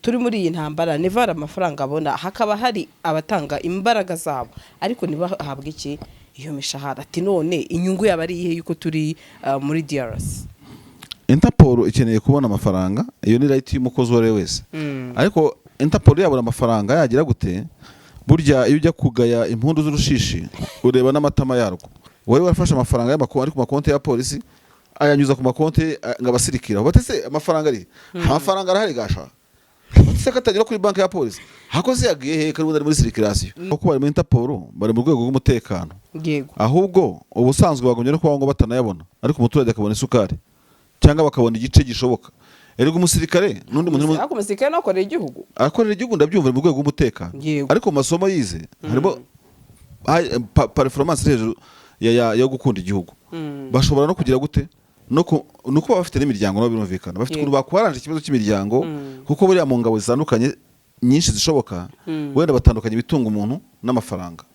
Turi muri iyi ntambara, Neva hari amafaranga abona, hakaba hari abatanga imbaraga zabo ariko ntibahabwe iki? Iyo mishahara. Ati none inyungu yaba ari iyihe yuko turi muri DRC? Interpol ikeneye kubona amafaranga, iyo ni right y'umukozi uwo ari we wese. Ariko Interpol yabona amafaranga yagira gute? Burya iyo ujya kugaya impundu z'urushishi ureba n'amatama yarwo. Wowe warafashe amafaranga ari ku makonti ya polisi, ayanyuza ku makonti ngo abasirikira bate se? Amafaranga ari, amafaranga arahari gasha. Bate se katagera kuri banki ya polisi? Hako se yagiye he kari ari muri circulation? Kuko bari muri Interpol, bari mu rwego rw'umutekano. Ahubwo ubusanzwe bagombye no kubaho ngo batanayabona, ariko umuturage akabona isukari cyangwa bakabona igice gishoboka. Erega umusirikare n'undi muntu Ariko umusirikare nawe akorera igihugu. Akorera igihugu, ndabyumva, mu rwego rw'umutekano. Ariko mu masomo yize harimo performance iri hejuru yo gukunda igihugu. Bashobora no kugira gute no kuba bafite n'imiryango nabo, birumvikana, bafite ukuntu bakwaranje ikibazo cy'imiryango, kuko buriya mu ngabo zitandukanye nyinshi zishoboka, wenda batandukanye ibitunga umuntu n'amafaranga,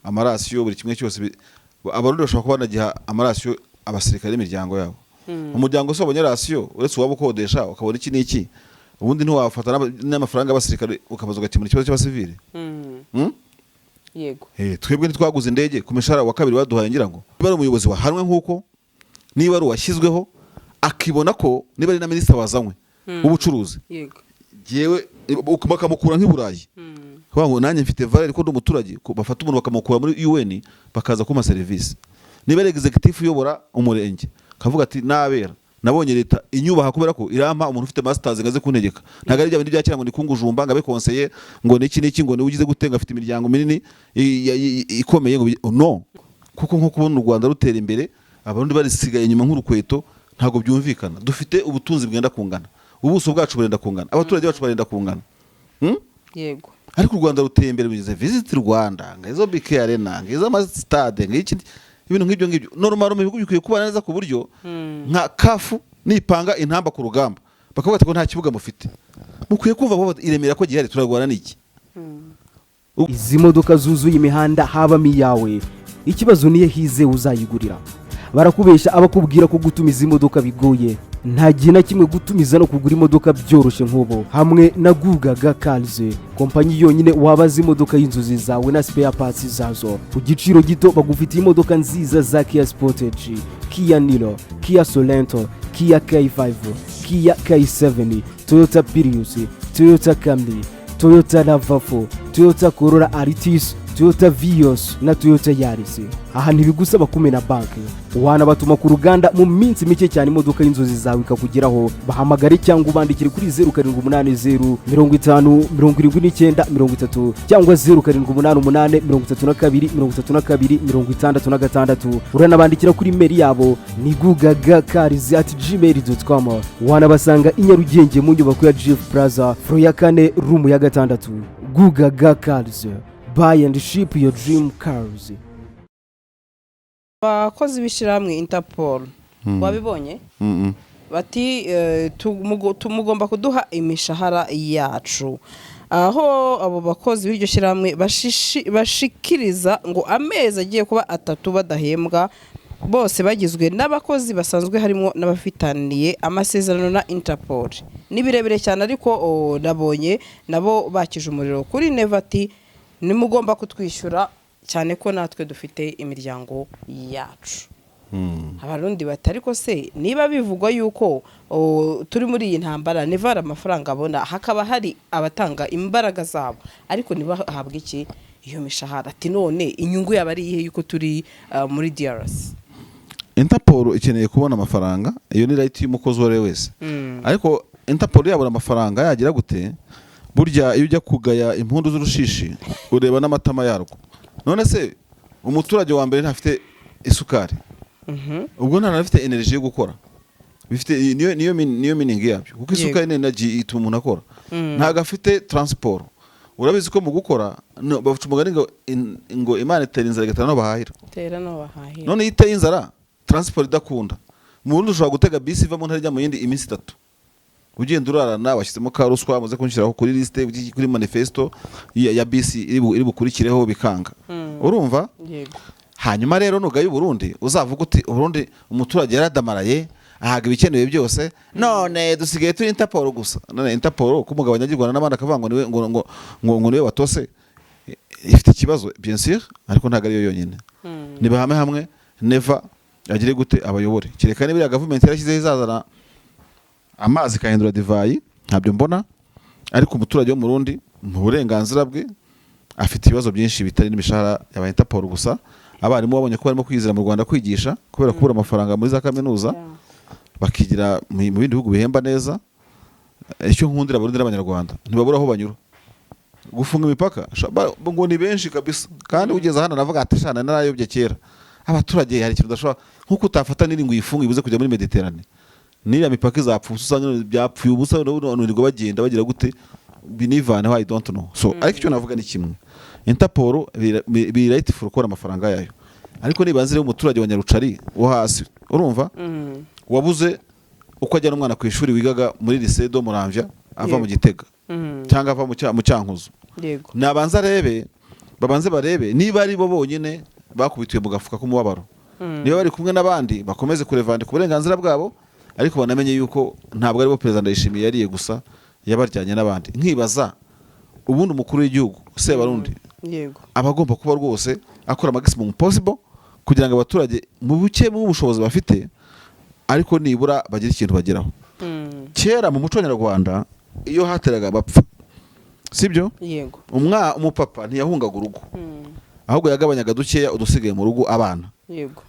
amarasiyo, buri kimwe cyose. Abarundi bashobora kuba banagiha amarasiyo abasirikare n'imiryango yabo. Umuryango se wabonye rasiyo, uretse uwaba ukodesha ukabona iki n'iki, ubundi ntiwafata n'amafaranga y'abasirikare ukabaza ugakemura ikibazo cy'abasivile? Hmm? Yego. Twebwe ntitwaguze indege ku mishahara wa kabiri baduhaye? Ngira ngo niba ari umuyobozi wahanwe, nk'uko niba ari uwashyizweho akibona ko niba ari na minisitiri wazanywe w'ubucuruzi, yewe bakamukura nk'i Burayi, kuvuga ngo nanjye mfite valeur ko ndi umuturage, ko bafata umuntu bakamukura muri UN bakaza kumpa serivisi. Niba ari executive uyobora umurenge, kavuga ati nabera nabonye leta inyubaha kubera ko irampa umuntu ufite masters ngo aze kuntegeka, ntabwo ari bya bindi bya kera ngo ni kungujumba, ngo abe conseiller, ngo niki niki, ngo ni ugize gute, ngo afite imiryango minini ikomeye, ngo no kuko nko kubona u Rwanda rutera imbere, Abarundi barisigaye inyuma nk'urukweto, ntabwo byumvikana. Dufite ubutunzi bwenda kungana, ubuso bwacu burenda kungana, abaturage bacu barenda kungana. Yego. Ariko u Rwanda ruteye imbere bigize Visit Rwanda, ngizo BK Arena, ngizo amasitade, ngiki, ibintu nk'ibyo ngibyo. Normal mu bihugu bikwiye kubana neza, ku buryo nka CAF nipanga intamba ku rugamba bakavuga ati ko nta kibuga mufite, mukwiye kumva ko i Remera ko gihari, turarwana n'iki? Izi modoka zuzuye imihanda habamo iyawe? Ikibazo niyo hize uzayigurira. Barakubeshya abakubwira ko gutumiza imodoka bigoye. Nta gihe na kimwe gutumiza no kugura imodoka byoroshye nk'ubu hamwe na Gugaga Cars, kompanyi yonyine wabaza imodoka y'inzozi zawe na spare parts zazo ku giciro gito. Bagufitiye imodoka nziza za Kia Sportage, Kia Niro, Kia Sorento, Kia K5, Kia K7, Toyota Prius, Toyota Camry, Toyota RAV4, Toyota Corolla Altis, Toyota Vios na Toyota Yaris. Aha ntibigusaba kumena banki, wanabatuma ku ruganda mu minsi mike cyane imodoka y'inzozi zawe ikakugeraho. Bahamagare cyangwa ubandikire kuri 0780507930 cyangwa 0788323266. Uranabandikira kuri email yabo ni gugagacars@gmail.com. Wanabasanga i Nyarugenge mu nyubako ya Jifu Plaza, floor ya kane, room ya gatandatu. Gugaga Cars, buy and ship your dream cars. Abakozi b'ishyirahamwe Interpol, wabibonye? Mm. Bati mugomba kuduha imishahara yacu. Aho abo bakozi b'iryo shyirahamwe bashikiriza ngo amezi agiye kuba 3 badahembwa. Bose bagizwe n'abakozi basanzwe, harimo n'abafitaniye amasezerano na Interpol. Ni birebire cyane, ariko nabonye nabo bakije umuriro kuri Neva, ati nimugomba kutwishyura, cyane ko natwe dufite imiryango yacu. Abarundi bati ariko se niba bivugwa yuko turi muri iyi ntambara, Neva hari amafaranga abona, hakaba hari abatanga imbaraga zabo ariko ntibahabwe iki? Iyo mishahara. Ati none inyungu yaba ari iyihe yuko turi muri DRC? Interpol ikeneye kubona amafaranga, iyo ni right y'umukozi uwo ari we wese. Ariko Interpol yabona amafaranga yagira gute? Burya iyo ujya kugaya impundu z'urushishi ureba n'amatama yarwo. None se umuturage wa mbere ntafite isukari, ubwo ntanafite energy yo gukora? Bifite niyo meaning yabyo, kuko isukari ni energy ituma umuntu akora. Ntabwo afite transport. Urabizi ko mu gukora baca umugani ngo ngo Imana itera inzara igatera n'aho bahahira. Tera no bahahira. None iyo iteye inzara, transport idakunda, mu Burundi ushobora gutega bisi iva mu ntara ijya mu yindi iminsi 3, ugenda urarana, washyizemo ka ruswa, muze kunshyiraho kuri liste, kuri manifesto ya bisi iri bukurikireho, bikanga. Urumva? Yego. Hanyuma rero nugaye Uburundi, uzavuga uti Uburundi umuturage yaradamaraye. Ahaga ibikenewe byose. None dusigaye turi Interpol gusa. None Interpol ko umugabo anyagirwa n'abandi akavuga ngo niwe ngo niwe watose, ifite ikibazo, bien sûr, ariko ntabwo ariyo yonyine. Nibahame hamwe, Neva agire gute, abayobore. Kereka niba iriya gavumenti yarashyizeho izazana amazi ikahindura divayi, ntabyo mbona. Ariko umuturage wo mu Burundi mu burenganzira bwe afite ibibazo byinshi bitari n'imishahara ya Interpol gusa. Abarimu babonye ko barimo kwizira mu Rwanda kwigisha kubera kubura amafaranga muri za kaminuza, bakigira mu bindi bihugu bihemba neza. Icyo nkundira Abarundi n'Abanyarwanda, ntibabura aho banyura gufunga imipaka. Ngo ni benshi kabisa. Kandi ugeze hano navuga ati: "Shana narayobye kera." Abaturage hari ikintu udashobora, nkuko utafata niri ngo uyifunge ibuze kujya muri Mediterane, n'iriya mipaka izapfa ubusa, usanga byapfuye ubusa, nubwo bagenda bagira gute binivaneho, I don't know. So ariko icyo navuga ni kimwe: Interpol biri rightful gukora amafaranga yayo, ariko nibanze rero umuturage wa Nyarucari wo hasi, urumva, wabuze uko ajyana umwana ku ishuri wigaga muri lycée de Muramvya ava mu Gitega cyangwa ava mu Cyankuzo, nabanza arebe, babanze barebe niba ari bo bonyine bakubitiwe mu gafuka k'umubabaro. Niba bari kumwe n'abandi, bakomeze kurevandika uburenganzira bwabo, ariko banamenye yuko ntabwo aribo Perezida Ndayishimiye yariye gusa, yabaryanye n'abandi. Nkibaza ubundi umukuru w'igihugu Sebarundi aba agomba kuba rwose akora maximum possible kugira ngo abaturage mu buke bw'ubushobozi bafite, ariko nibura bagire ikintu bageraho. Kera mu muco nyarwanda, iyo hateraga abapfa, sibyo? Yego. Umupapa ntiyahungaga urugo, ahubwo yagabanyaga dukeya udusigaye mu rugo abana.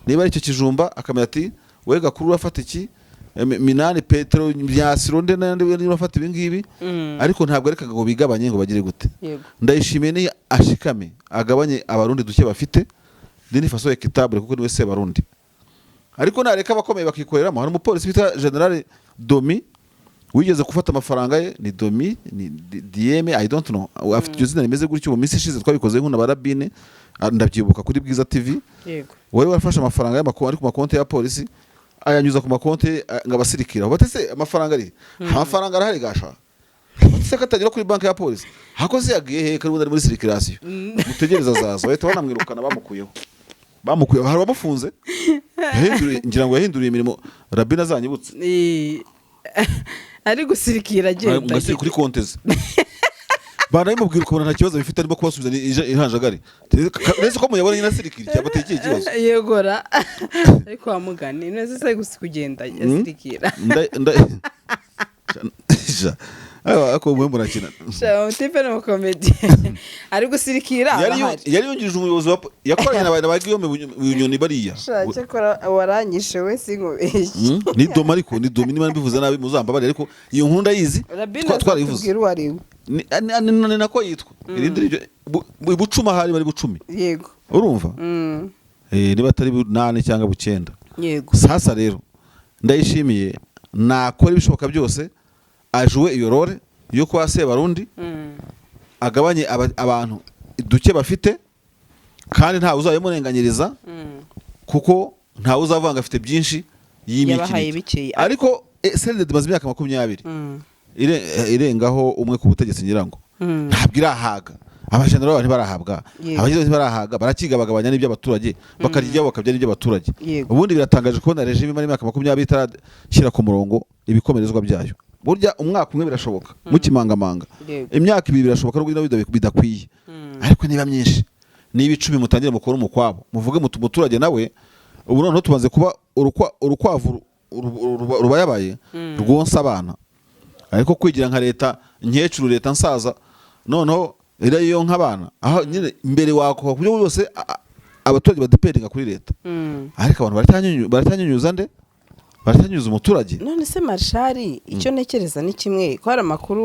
Niba ari icyo kijumba, akamenya ati: "We Gakuru urafata iki, Minani, Petero, Myasiro, nde nande urafata ibi ngibi." Ariko ntabwo arekaga ngo bigabanye, ngo bagire gute. Ndayishimiye ni ashikame agabanye Abarundi duke bafite d'une façon équitable, kuko niwe Sebarundi. Ariko nareka abakomeye bakikoreramo. Hari umupolisi bita General Domi wigeze gufata amafaranga ye, ni Domi, ni Dieme, I don't know, afite iryo zina rimeze gutyo. Mu minsi ishize twabikoze nk'una barabine, ndabyibuka kuri Bwiza TV. Wari warafashe amafaranga ari ku makonti ya polisi, ayanyuza ku makonti ngo abasirikira batese. Amafaranga ari, amafaranga arahari gasha, batese ko atagera kuri banki ya polisi. Hako se yagiye he, kari ari muri circulation? Mutegereza azaza, bahita banamwirukana. Bamukuyeho, bamukuyeho, hari abamufunze. Yahinduriye, ngira ngo yahinduriye imirimo. Rabina azanyibutse. Ari gusirikira agenda. Ngo asiri kuri konti ze, banabimubwira ukabona nta kibazo bifite, arimo kubasubiza ni ihanjagari. Nese ko muyabona nyine asirikira, cyangwa ateye ikihe kibazo? Yegora, ariko wamugani neza se gusa kugenda asirikira. Nda nda Ja. Ariko mwe murakina. Sha, umutipe ni umukomedi, ari gusirikira. Arahari. Yari yungirije umuyobozi wa yakoranye na ba Guillaume Bunyoni bariya. Sha, cyakora waranyishe we, sinkubeshye. Ni Doma, ariko ni Domi, niba mbivuze nabi muzambabarire, ariko iyo nkuru ndayizi. Rabina Twarayivuze. azatubwira uwo ari we. Ni nako yitwa irindi ryo Bucuma, hari bari Bucumi. Urumva? Niba atari bunani cyangwa bucyenda. Sasa rero Ndayishimiye nakora ibishoboka byose, ajuwe iyo role yo kuba Sebarundi, agabanye abantu duke bafite, kandi ntawe uzabimurenganyiriza, kuko ntawe uzavuga ngo afite byinshi Yabahaye yimikiriye. bikeya. Ariko CNDD imaze imyaka 20 irengaho umwe ku butegetsi, ngira ngo ntabwo irahaga. Abajenerali ntibarahabwa, abagize ntibarahaga, barakigabagabanya n'iby'abaturage, bakarya ibyabo, bakabya n'iby'abaturage. Ubundi biratangaje kubona regime imara imyaka 20 itarashyira ku murongo ibikomerezwa byayo. Burya umwaka umwe birashoboka mukimangamanga, imyaka 2 birashoboka, nubwo nabyo bidakwiye. Ariko niba myinshi, niba 10, mutangire mukore umukwabo, muvuge muti umuturage nawe ubu noneho tumaze kuba urukwavu rubayabaye rwonsa abana. Ariko kwigira nka leta nkecuru, leta nsaza, noneho iriya yonka abana, aho nyine mbere wakoha ku buryo bwose abaturage badependinga kuri leta. Ariko abantu baracyanyunyuza nde? Baracyanyunyuza umuturage. None se marshari, icyo ntekereza ni kimwe, ko hari amakuru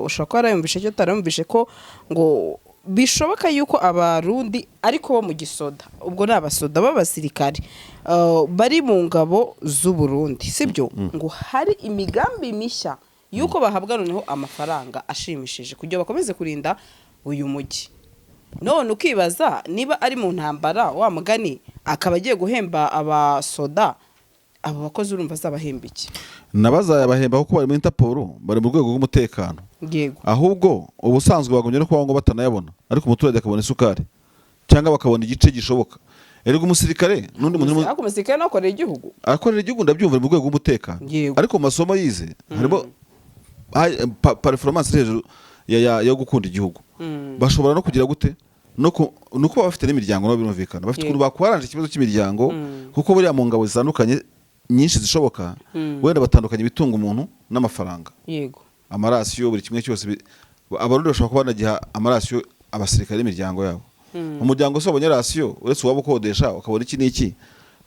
ushobora kuba warayumvishe icyo utarayumvishe, ko ngo bishoboka yuko Abarundi ariko bo mu gisoda, ubwo ni abasoda b'abasirikare bari mu ngabo z'u Burundi, sibyo, ngo hari imigambi mishya yuko bahabwa noneho amafaranga ashimishije kugira bakomeze kurinda uyu mujyi. None ukibaza niba ari mu ntambara, wa mugani akaba agiye guhemba abasoda, abo bakozi urumva azabahemba iki? Nabazayabahemba kuko bari muri Interpol, bari mu rwego rw'umutekano. Ahubwo ubusanzwe bagombye no kubaho ngo batanayabona, ariko umuturage akabona isukari cyangwa bakabona igice gishoboka. Erega umusirikare n'undi muntu Ariko umusirikare nawe akorera igihugu. Akorera igihugu, ndabyumva, mu rwego rw'umutekano. Ariko mu masomo yize harimo performance iri hejuru yo gukunda igihugu. Bashobora no kugira gute, no kuba bafite n'imiryango nabo, birumvikana, bafite ukuntu bakwaranje ikibazo cy'imiryango, kuko buriya mu ngabo zitandukanye nyinshi zishoboka, wenda batandukanya ibitunga umuntu n'amafaranga, amarasiyo, buri kimwe cyose. Abarundi bashobora kuba banagiha amarasiyo abasirikare n'imiryango yabo. Umuryango se wabonye rasiyo, uretse uwaba ukodesha ukabona iki n'iki,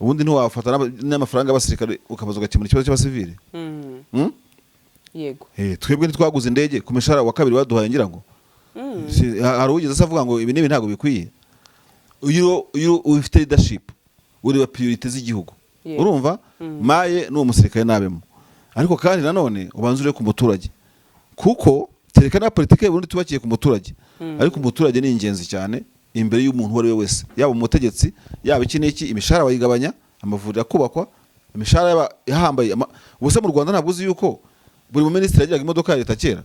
ubundi ntiwafata n'amafaranga y'abasirikare ukabaza ugakemura ikibazo cy'abasivili? Hmm? Yego. Twebwe ntitwaguze indege ku mishahara wa kabiri baduhaye, ngira ngo. Hari uwigeze se avuga ngo ibi n'ibi ntabwo bikwiye? Iyo ufite leadership, ureba priorité z'igihugu. Urumva, maye n'uwo musirikare nabemo, ariko kandi nanone ubanza urebe ku muturage, kuko kereka na politiki y'u Burundi tubakiye ku muturage. Ariko umuturage ni ingenzi cyane imbere y'umuntu uwo ari we wese, yaba umutegetsi, yaba iki n'iki. Imishahara bayigabanya, amavuriro akubakwa, imishahara yaba ihambaye. Ubuse mu Rwanda ntabwo uzi yuko buri muminisitiri yagiraga imodoka ya leta kera,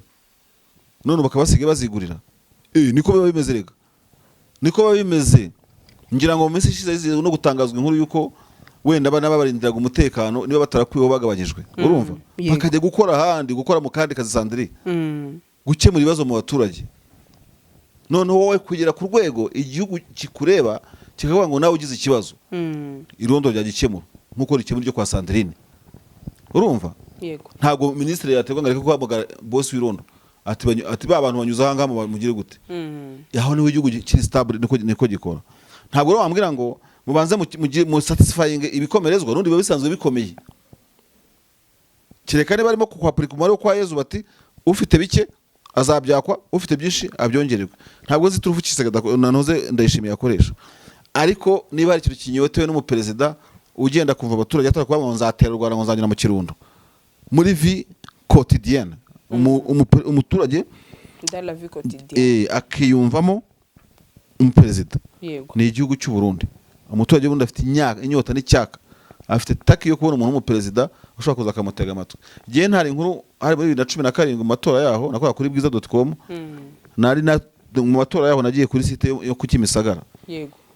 none ubu bakaba basigaye bazigurira? Niko biba bimeze rega, niko biba bimeze. Ngira ngo mu minsi ishize yize no gutangazwa inkuru yuko wenda abana babarindiraga umutekano, niba batarakwiyeho bagabanyijwe, urumva, bakajya gukora ahandi, gukora mu kandi kazi, sandiri, gukemura ibibazo mu baturage. Noneho wowe kugera ku rwego igihugu kikureba kikavuga ngo nawe ugize ikibazo, irondo ryagikemura nk'uko rikemura iryo kwa Sandrine, urumva? Yego. Ntabwo minisitiri yaterwa ngo areke guhamagara bosi w'irondo ati ba bantu banyuze aha ngaha mugire gute. Aho niho igihugu kiri stable, niko gikora. Ntabwo rero wambwira ngo mubanze mu satisfying ibikomerezwa, n'undi biba bisanzwe bikomeye, kereka niba barimo kukwapurika umubare wo kwa Yezu, bati ufite bike azabyakwa, ufite byinshi abyongererwe. Ntabwo nzi turufu Tshisekedi nanoze Ndayishimiye akoresha, ariko niba hari ikintu kinyotewe n'umuperezida ugenda kumva abaturage, atari kuvuga ngo nzatera u Rwanda, ngo nzanyura mu Kirundo, muri vie quotidienne umuturage Dans la vie quotidienne. Akiyumvamo umuperezida. Ni igihugu cy'u Burundi. Umuturage w'Uburundi afite inyota n'icyaka, afite taki yo kubona umuntu w'umuperezida ushobora kuza akamutega amatwi. Igihe ntari inkuru, hari muri 2017 mu matora yaho, nakorera kuri bwiza.com. Nari mu matora yaho, nagiye kuri site yo ku Kimisagara.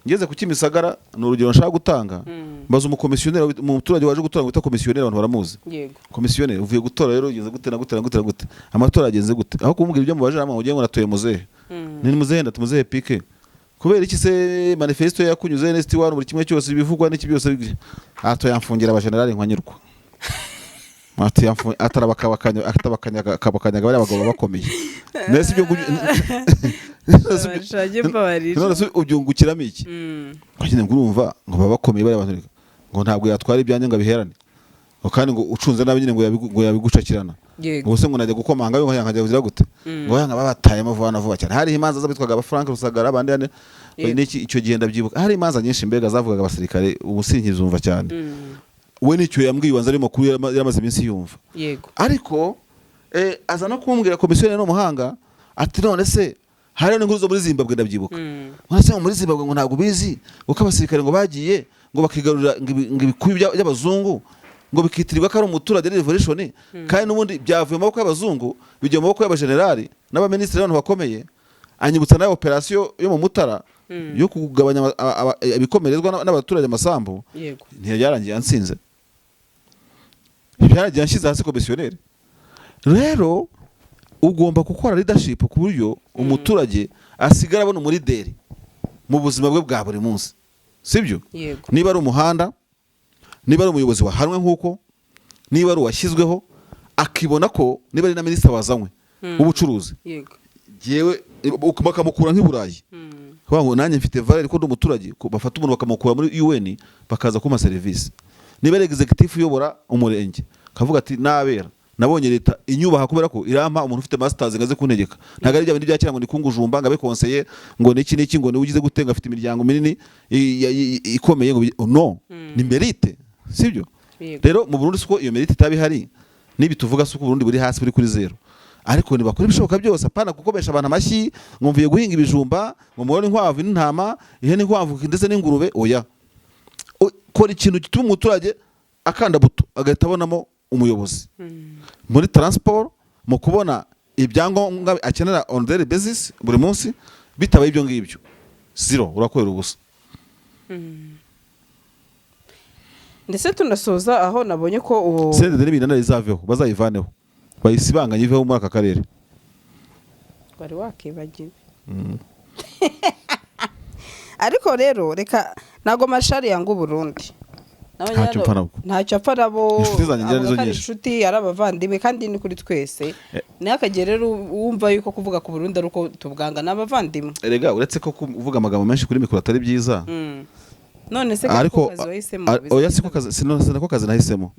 Ngeze ku Kimisagara, ni urugero nshaka gutanga, mbaza umukomisiyoneri, umuturage waje gutora ngo wita komisiyoneri, abantu baramuzi. Komisiyoneri, uvuye gutora rero, ugeze gute na gute na gute na gute, amatora yagenze gute? Aho kumubwira ibyo mubaje, namwe ugiye ngo natoye muzehe. Ni muzehe, ndati muzehe pike. Kubera iki se manifesto yakunyuze NST 1, buri kimwe cyose bivugwa n'iki byose? Ato yamfungira abajenerali nkanyurwa, ati atarabakabakanya, atabakanyaga, kabakanyaga bari abagabo bakomeye. Nese ibyo Bashage mbabarira. None se ubyungukiramo iki? Nyine ngo urumva ngo baba bakomeye bari abantu, ngo ntabwo yatwara ibyanjye ngo abiherane, ngo kandi ngo ucunze nabi nyine ngo yabigucakirana. Ngo se ngo najya gukomanga ngo nkajya kugira gute? Ngo yanga babatayemo vuba na vuba cyane. Hari imanza z'abitwaga aba Frank Rusagara, abandi hane n'iki. Icyo gihe ndabyibuka hari imanza nyinshi mbega zavugaga abasirikare, ubu sinkizumva cyane. We nicyo yambwiye, ubanza ari makuru yaramaze iminsi yumva. Ariko aza no kumbwira, komisiyoneri n'umuhanga, ati none se hari n'inkuru zo muri Zimbabwe, ndabyibuka. None se ngo muri Zimbabwe ngo ntabwo bizi uko abasirikare ngo bagiye ngo bakigarurira ngo ibikuyu by'abazungu, ngo bikitirirwa ko ari umuturage, ari revolution, kandi n'ubundi byavuye mu maboko y'abazungu bijya mu maboko y'abajenerali n'abaminisitiri n'abantu bakomeye. Anyibutsa nayo operasiyo yo mu Mutara yo kugabanya ibikomerezwa n'abaturage amasambu. Ntibyarangiye ansinze, byarangiye anshyize hasi komisiyoneri. Rero ugomba gukora leadership ku buryo umuturage asigara abona umulideri mu buzima bwe bwa buri munsi, sibyo? Yego. Niba ari umuhanda, niba ari umuyobozi wahanwe nk'uko, niba ari uwashyizweho, akibona ko niba ari na minisitiri wazanywe w'ubucuruzi, yewe bakamukura nk'i Burayi, kuvuga ngo nanjye mfite valeur ko ndi umuturage, ko bafata umuntu bakamukura muri UN bakaza kumpa serivisi. Niba ari executive uyobora umurenge, kavuga ati nabera nabonye leta inyubaha kubera ko irampa umuntu ufite masters ngo aze kuntegeka, ntabwo ari bya bindi bya kera ngo ni kungujumba, ngo abe conseiller, ngo niki niki, ngo ni ugize gute, ngo afite imiryango minini ikomeye, ngo no ni mérite, sibyo? Yego. Rero mu Burundi siko iyo mérite itaba ihari. Nibi tuvuga suko Burundi buri hasi, buri kuri zero, ariko ntibakora ibishoboka byose, apana gukomesha abantu amashyi ngo mvuye guhinga ibijumba, ngo mubone inkwavu n'intama, ihene, inkwavu ndetse n'ingurube. Oya, kora ikintu gituma umuturage akanda buto agahita abonamo umuyobozi muri transport, mu kubona ibyangombwa akenera on daily basis, buri munsi. Bitabaye ibyo ngibyo, zero, urakorera ubusa. Ndetse tunasoza aho nabonye ko uwo CNDD n'ibintu izaveho, bazayivaneho, bayisibanganye, iveho muri aka karere. Wari wakibagiwe. Ariko rero reka, ntabwo Mashari yanga Uburundi. Nawe Ntacyo nyine mpfa nabwo. Ntacyo apfa nabo. Inshuti zanjye ngira Avuga nizo ko ari nyinshi. inshuti, ari abavandimwe, kandi ni kuri twese. Ntihakagire rero wumva yuko kuvuga ku Burundi ari uko tubwanga, ni abavandimwe. Erega uretse ko kuvuga amagambo menshi kuri mikoro atari byiza. None se Ariko ko kazi wahisemo? Oya, siko kazi, sinako kazi nahisemo.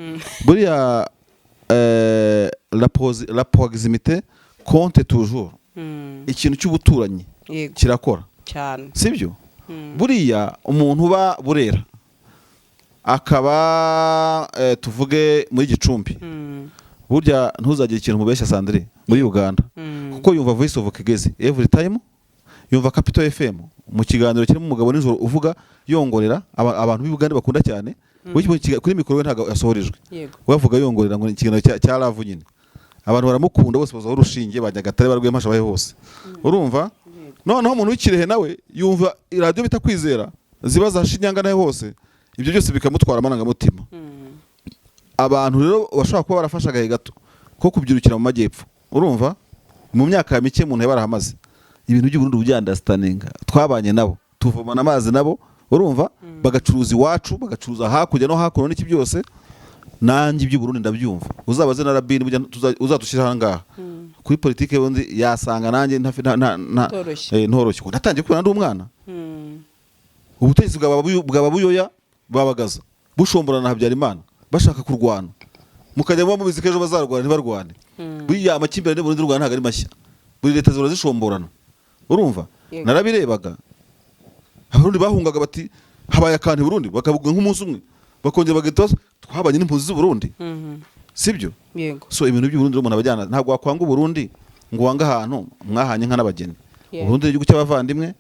Buriya la proximité compte toujours. Ikintu cy'ubuturanyi kirakora. Cyane. Sibyo? Buriya umuntu uba Burera, akaba tuvuge muri Gicumbi, burya ntuzagire ikintu mubeshya, Sandrine, muri Uganda, kuko yumva Voice of Kigezi every time, yumva Capital FM mu kiganiro kirimo umugabo nijoro uvuga yongorera, abantu b'i Bugande bakunda cyane. Kuri mikoro we ntabwo yasohorejwe. We avuga yongorera ngo ni ikiganiro cya love nyine, abantu baramukunda bose, bazaho urushinge ba Nyagatare, barwempasha, bahe hose, urumva? Noneho umuntu w'ikirehe nawe yumva iradiyo bita Kwizera, ziba za Shinyanga nawe hose, ibyo byose bikamutwara amarangamutima. Abantu rero bashobora kuba barafashe agahe gato ko kubyirukira mu majyepfo, urumva, mu myaka mike umuntu yaba yarahamaze, ibintu by'u Burundi byandasitaninga, twabanye nabo, tuvomana amazi nabo, urumva, bagacuruza iwacu, bagacuruza hakurya no hakuno n'iki byose. Nanjye iby'u Burundi ndabyumva. Uzabaze na Rabini burya, uzadushyira aha ngaha kuri politike bundi yasanga nanjye Ntoroshye. Ntoroshye kuko natangiye kubona ndi umwana ubutegetsi bwaba Buyoya, babagaza bushomborana na Habyarimana, bashaka kurwana, mukajya muba mubizi ko ejo bazarwana ntibarwane. Buriya amakimbirane mu Burundi n'u Rwanda ntabwo ari mashya, buri leta zihora zishomborana, urumva? Narabirebaga, Abarundi bahungaga bati habaye akantu i Burundi, bakavuga nk'umunsi umwe bakongera bagahita twabanye n'impunzi z'u Burundi, sibyo? Yego. So ibintu by'u Burundi rero umuntu abajyana, ntabwo wakwanga Uburundi ngo wange ahantu mwahanye nka n'abageni. Uburundi ni igihugu cy'abavandimwe,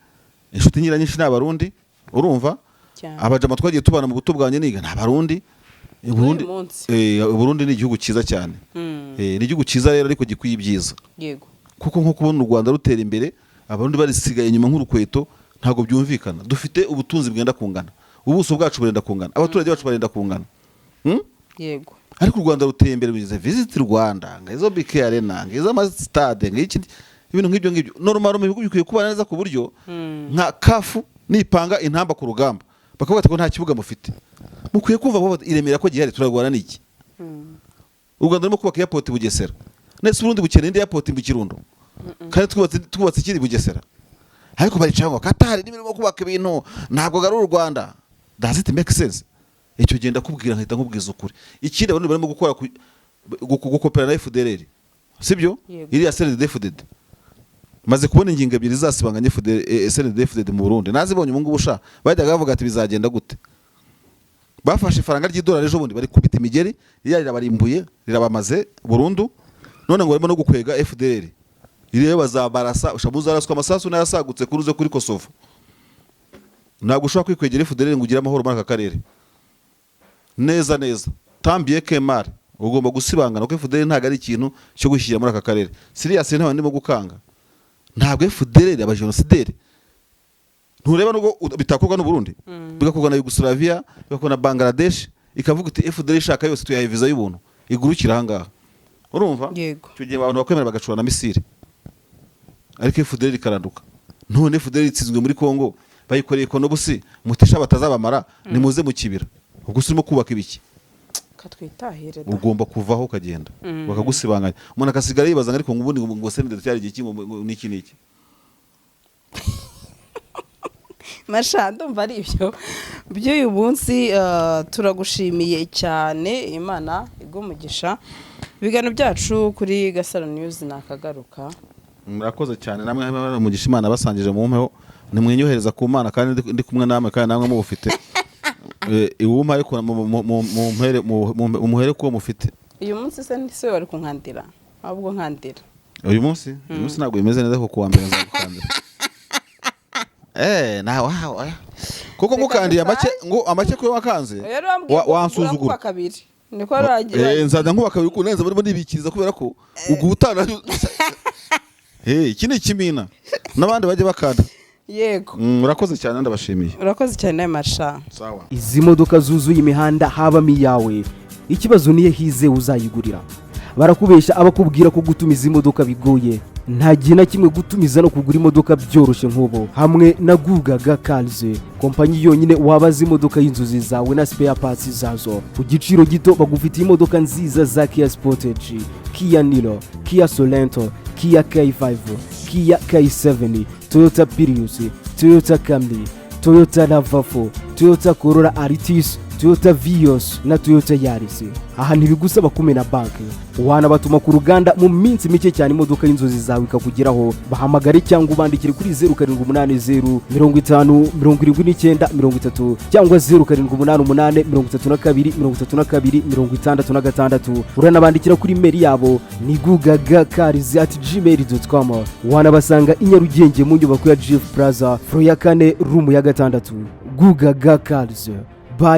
inshuti nyira nyinshi ni Abarundi, urumva? Cyane. Abajama twagiye tubana mu buto bwanjye niga ni Abarundi. Uburundi, munsi. Uburundi ni igihugu cyiza cyane. Ni igihugu cyiza rero, ariko gikwiye ibyiza, kuko nko kubona u Rwanda rutera imbere, Abarundi barisigaye inyuma nk'urukweto, ntabwo byumvikana. Dufite ubutunzi bwenda kungana, ubuso bwacu burenda kungana, abaturage bacu barenda kungana? Yego. Ariko u Rwanda ruteye imbere, bigize Visit Rwanda, ngizo BK Arena, ngizo amasitade, ngiki, ibintu nk'ibyo ngibyo. Normal mu bihugu bikwiye kubana neza, ku buryo nka CAF nipanga intamba ku rugamba bakavuga ati ko nta kibuga mufite, mukwiye kumva ko i Remera ko gihari, turarwana n'iki? U Rwanda rurimo kubaka airport i Bugesera, nese Uburundi bukeneye indi airport mu Kirundo kandi twubatse ikiri i Bugesera? Ariko baricara ngo Qatar niba irimo kubaka ibintu ntabwo ari u Rwanda. Does it make sense? Icyo gihe ndakubwira nkahita nkubwiza ukuri. Ikindi, abantu barimo gukora gukopera na FDLR, sibyo? Yego. Iriya CNDD-FDD, maze kubona ingingo ebyiri zasibanganye FDD, CNDD-FDD mu Burundi, nazibonye ubu ngubu sha. Bajyaga bavuga ati bizagenda gute? Bafashe ifaranga ry'idolari ejo bundi barikubita imigeri, ririya rirabarimbuye, rirabamaze burundu. None ngo barimo no gukwega FDLR, rero bazabarasa usha, muzaraswa amasasu n'ayasagutse kuruze kuri Kosovo. Ntabwo ushobora kwikwegera FDLR ngo ugire amahoro muri aka karere neza neza. Tambiye kemari ugomba gusibangana, kuko FDLR ntabwo ari ikintu cyo gushyira muri aka karere. Serious, ntabwo ndimo gukanga, ntabwo FDLR abajenosideri ntureba nubwo bitakorwa n'u Burundi, bigakorwa na Yugoslavia, bigakorwa na Bangladesh, ikavuga iti FDLR ishaka yose tuyaha viza y'ubuntu igurukira aha ngaha, urumva? Yego. Icyo gihe abantu bakwemera bagacura na misiri, ariko FDLR ikaranduka. None FDLR itsinzwe muri Congo, bayikoreye konobusi mutisha batazabamara, nimuze mu kibira. Ubwo se urimo kubaka ibiki? Katwitahire da. Ugomba kuvaho ukagenda, bakagusibanganya, umuntu akasigara yibaza ngo ariko ngo ubundi ngo CNDD cyari igihe ki, ngo niki niki? Masha, ndumva ari ibyo by'uyu munsi. Turagushimiye cyane, Imana umugisha. Ibiganiro byacu kuri Gasaro News nakagaruka. Murakoze cyane namwe, umugisha Imana basangije mu mpeho, nimwinyohereza ku Mana kandi ndi kumwe namwe, kandi namwe mubufite. Iwumpa ariko mumuhere kuwo mufite. Uyu munsi se se wari kunkandira? Ahubwo nkandira. Uyu munsi ntabwo bimeze neza, kuko kuwa mbere nzagukandira. Nawe wawe kuko Reka ngukandiye amake dutahe. ngo amake kuyo wakanze Rero wambwiye ngo wansuzugura. urakuba kabiri, niko warangira. Nzajya nkuba kabiri kuko neza barimo nibikiriza kubera ko ubwo utana. Iki ni ikimina n'abandi bajye bakanda. Yego. Urakoze cyane, ndabashimiye. Urakoze cyane nawe, Marsha. Sawa. Izi modoka zuzuye imihanda habamo iyawe? Ikibazo niyo hize uzayigurira. Barakubesha abakubwira ko gutumiza imodoka bigoye. Nta gihe na kimwe gutumiza no kugura imodoka byoroshye nk'ubu hamwe na Gugaga Cars, kompanyi yonyine wabaza imodoka y'inzozi zawe na spare parts zazo ku giciro gito. Bagufitiye imodoka nziza za Kia Sportage, Kia Niro, Kia Sorento, Kia K5, Kia K7, Toyota Prius, Toyota Camry, Toyota RAV4, Toyota Corolla Altis, Toyota Vios na Toyota Yaris. Aha ntibigusaba kumena banki, wanabatuma ku ruganda mu minsi mike cyane imodoka y'inzozi zawe ikakugeraho. Bahamagare cyangwa ubandikire kuri 0780507930 cyangwa 0788323266. Uranabandikira kuri email yabo ni gugagacars@gmail.com. Wanabasanga i Nyarugenge mu nyubako ya GF Plaza, floor ya kane, room ya gatandatu. Gugaga Cars.